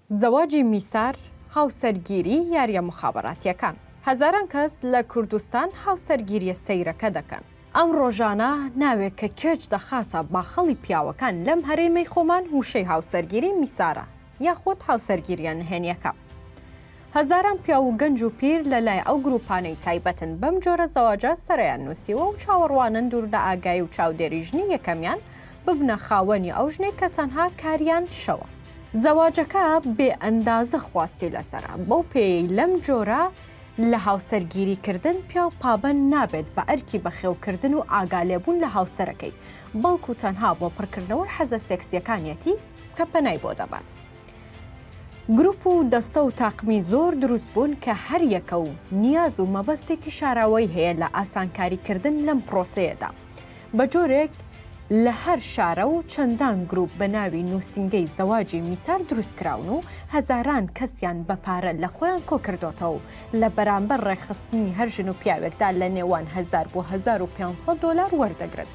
زەواجی میسار، هاوسەرگیری یارییە موخابەراتییەکان. هەزاران کەس لە کوردستان هاوسەرگیرییە سەیرەکە دەکەن. ئەم ڕۆژانە ناوێک کە کێچ دەخاتە باخەڵی پیاوەکان لەم هەرێمەی خۆمان وشەی هاوسەرگیری میسارە یاخود هاوسەرگیرییە نهێنییەکە. هەزاران پیاو و گەنج و پیر لە لای ئەو گروپانەی تایبەتن بەم جۆرە زەواجە سەرەیان نووسیوە و چاوەڕوانن دوور لە ئاگایی و چاودێری ژنی یەکەمیان ببنە خاوەنی ئەو ژنەی کە تەنها کاریان شەوە. زەواجەکە بێ ئەندازە خواستی لەسەرە، بەو پێیەی لەم جۆرە لە هاوسەرگیری کردن پیاو پابەند نابێت بە ئەرکی بەخێوکردن و ئاگالێبوون لە هاوسەرەکەی، بەڵکو تەنها بۆ پڕکردنەوەی حەزە سێکسییەکانیەتی کە پەنای بۆ دەبات. گروپ و دەستە و تاقمی زۆر دروست بوون کە هەر یەکە و نیاز و مەبەستێکی شاراوەی هەیە لە ئاسانکاری کردن لەم پرۆسەیەدا. بە جۆرێک لە هەر شارە و چەندان گروپ بە ناوی نووسینگەی زەواجی میسار دروست کراون و هەزاران کەسیان بە پارە لە خۆیان کۆکردۆتەوە و لە بەرامبەر ڕێکخستنی هەر ژن و پیاوێکدا لە نێوان هەزار بۆ 1500 دۆلار وەردەگرن.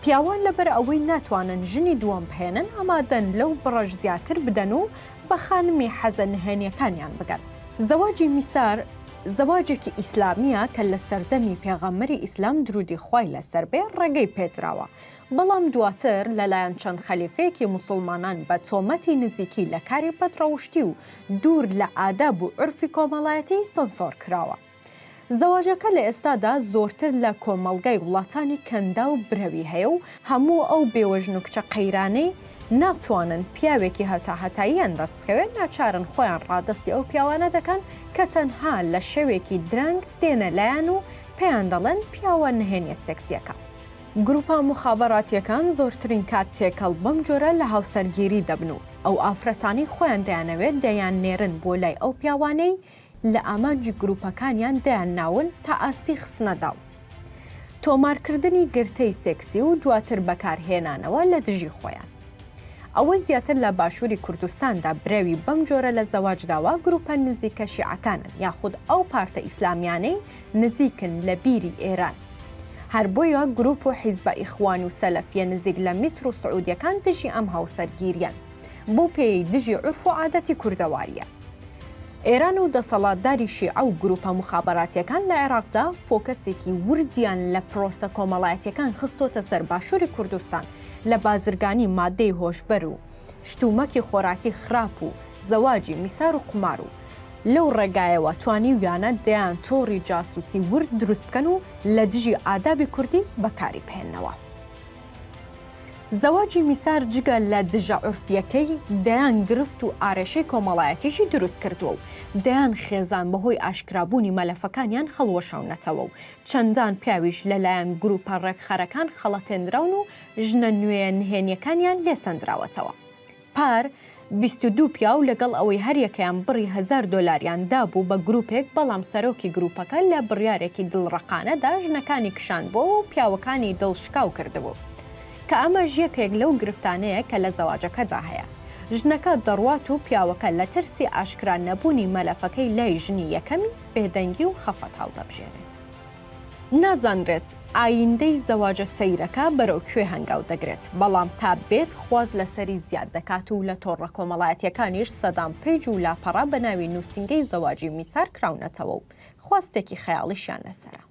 پیاوان لەبەر ئەوەی ناتوانن ژنی دووەم بهێنن ئامادەن لەو بڕەش زیاتر بدەن و بە خانمی حەزە نهێنیەکانیان بگەن. زەواجی میسار زەواجێکی ئیسلامییە کە لە سەردەمی پێغەمبەری ئیسلام درودی خوای لەسەر بێ ڕێگەی پێدراوە، بەڵام دواتر لەلایەن چەند خەلیفەیەکی موسوڵمانان بە تۆمەتی نزیکی لە کاری بەدڕەوشتی و دوور لە ئاداب و عورفی کۆمەڵایەتی سەنسۆر کراوە. زەواجەکە لە ئێستادا زۆرتر لە کۆمەڵگای وڵاتانی کەنداو برەوی هەیە و هەموو ئەو بێوەژن و کچە قەیرانەی ناتوانن پیاوێکی هەتاهەتاییان دەست بکەوێت ناچارن خۆیان ڕادەستی ئەو پیاوانە دەکەن کە تەنها لە شەوێکی درەنگ دێنە لایان و پێیان دەڵێن پیاوە نهێنیە سێکسیەکە. گروپە موخابەراتیەکان زۆرترین کات تێکەڵ بەم جۆرە لە هاوسەرگیری دەبن و ئەو ئافرەتانەی خۆیان دەیانەوێت دەیاننێرن بۆ لای ئەو پیاوانەی لە ئامانجی گروپەکانیان دایانناون تا ئاستی خستنە داو تۆمارکردنی گرتەی سێکسی و دواتر بەکارهێنانەوە لە دژی خۆیان. ئەوەی زیاتر لە باشووری کوردستاندا برەوی بەم جۆرە لە زەواج داوە گروپە نزیکە شیعەکانن یاخود ئەو پارتە ئیسلامیانەی نزیکن لە بیری ئێران. هەر بۆیە گروپ و حیزبە ئیخوان و سەلەفیە نزیک لە میسر و سعودیەکان دژی ئەم هاوسەرگیریەن. بەو پێیەی دژی عورف و عادەتی کوردەواریە. ئێران و دەسەڵاتداری شیعە و گروپە موخابەراتیەکان لە عێراقدا فۆکەسێکی وردیان لە پرۆسە کۆمەڵایەتیەکان خستۆتە سەر باشوری کوردستان لە بازرگانی مادەی هۆشبەر و شتومەکی خۆراکی خراپ و زەواجی میسار و قومار و لەو ڕێگایەوە توانیویانە دەیان تۆڕی جاسوسی ورد دروست بکەن و لە دژی ئادابی کوردی بەکاری بهێننەوە. زەواجی میسار جگە لە دژە عورفییەکەی، دەیان گرفت و ئارێشەی کۆمەڵایەتیشی دروست کردووە و دەیان خێزان بەهۆی ئاشکرابوونی مەلەفەکانیان هەڵوەشاونەتەوە و چەندان پیاویش لەلایەن گروپە ڕێکخەرەکان خەڵەتێنراون و ژنە نوێیە نهێنییەکانیان لێسەندراوەتەوە. پار، 22 پیاو لەگەڵ ئەوەی هەریەکەیان بڕی هەزار دۆلاریان دابوو بە گروپێک، بەڵام سەرۆکی گروپەکە لە بڕیارێکی دڵڕەقانەدا ژنەکانی کشاندبۆوە و پیاوەکانی دڵشکاو کردبوو. کە ئەمەش یەکێک لەو گرفتانەیە کە لە زەواجەکەدا هەیە. ژنەکە دەڕوات و پیاوەکە لە ترسی ئاشکرا نەبوونی مەلەفەکەی لای ژنی یەکەمی، بێدەنگی و خەفەت هەڵدەبژێرێت. نازانرێت ئایندەی زەواجە سەیرەکە بەرەو کوێ هەنگاو دەگرێت، بەڵام تا بێت خواست لەسەری زیاد دەکات و لە تۆڕە کۆمەڵایەتییەکانیش سەدان page و لاپەڕە بە ناوی نووسینگەی زەواجی میسار کراونەتەوە و خواستێکی خەیاڵیشیان لەسەرە.